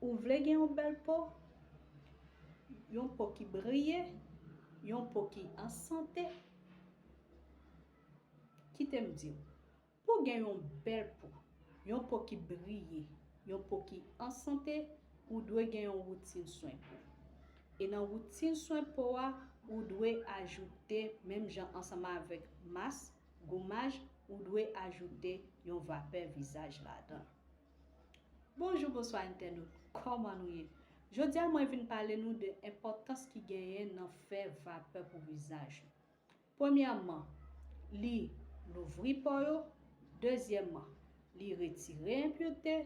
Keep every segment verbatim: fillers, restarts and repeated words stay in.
Ou vle gen yon bèl po, yon po ki briye, yon po ki an sante? Kite m di w, pou gen yon bèl po, yon po ki briye, yon po ki an sante, ou dwe gen yon woutin swen po. E nan woutin swen po a, ou dwe ajoute, menm jan ansanm avèk mas, gomaj, ou dwe ajoute yon vapè vizaj ladan. Bonjou, bonswa entènot, kòman nou ye? Jodi a mwen vin pale nou de enpòtans ki genyen nan fè vapè pou vizaj nou. Premyèman, li louvri po yo. Dezyèmman, li retire enpirte.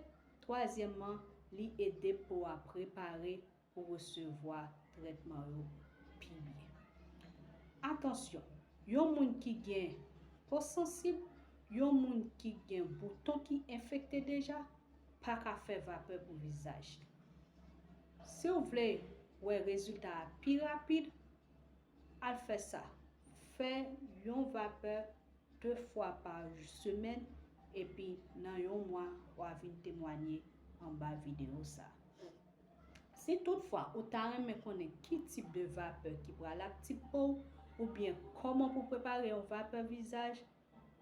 Twazyèmman, li ede po a prepare pou resevwa trètman yo pi byen. Atansyon, yon moun ki gen po sansib, yon moun ki gen bouton ki enfekte deja, pa ka fè vapè pou vizaj li. Si w vle wè rezilta a pi rapid, al fè sa. Fè yon vapè de fwa pa semèn, epi nan yon mwa, w a vin temwanye anba videyo sa. Si toutfwa ou ta renmen konnen ki tip de vapè ki pral ak tip po w, oubyen kòman pou prepare yon vapè vizaj,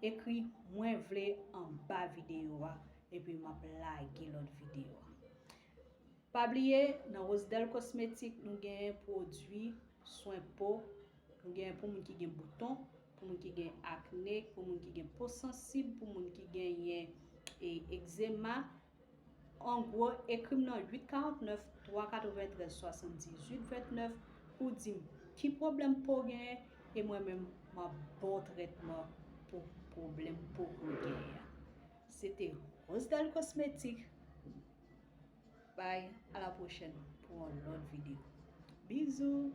ekri "mwen vle" anba videyo a, epi m ap lage lòt videyo a. Pa bliye, nan Rosedel Cosmetics, nou genyen pwodui swen po. Nou genyen pou moun ki gen bouton, pou moun ki gen akne, pou moun ki gen po sansib, pou moun ki genyen e, egzema. An gwo, ekri m nan uit karant nèf, twa katreventrèz, swasanndizuit vennèf pou di m ki pwoblèm po w genyen, e mwen menm, m ap ba w trètman pou pwoblèm po ke w genyen an. Se te Rosedel Cosmetics. Bye, à la prochaine pour un autre vidéo. Bisous.